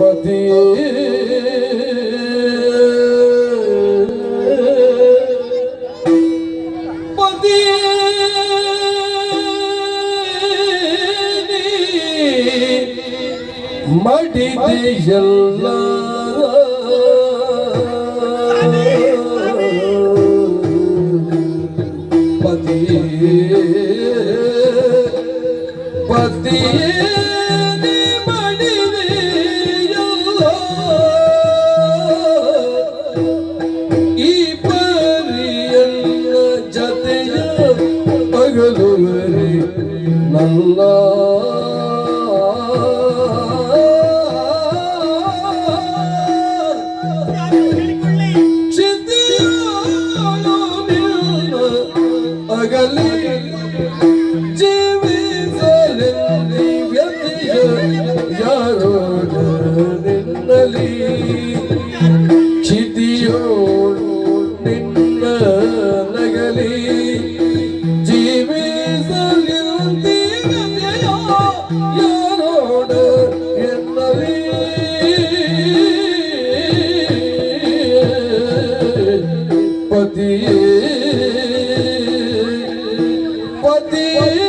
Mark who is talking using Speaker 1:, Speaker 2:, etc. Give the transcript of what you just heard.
Speaker 1: ಪತಿಯೇ ಪತಿಯೇ ಮಡಿದೆಯಲ್ಲ. ಪತಿಯೇ ಪತಿಯೇ ಮಡಿದೆಯಲ್ಲ, ಈ ಪರಿಯನ್ನ ಜತೆಯ ಪಗಲುವರೆ ನನ್ನ. ಕ್ಷಿತಿಯೋಳು ನಿನ್ನ ಅಗಲಿ ಜೀವಿಸಲೆಂದಿ ವ್ಯತಿಯ ಯಾರೋಡ ನಿನ್ನಲಿ. ಕ್ಷಿತಿಯೋಳು ನಿನ್ನ ನಗಲಿ ಜೀವಿಸಲೆಂದಿ ವ್ಯತಿಯ ಯಾರೋಡ ಎನ್ನಲಿ. ಪತಿಯೇ ಪತಿಯೇ.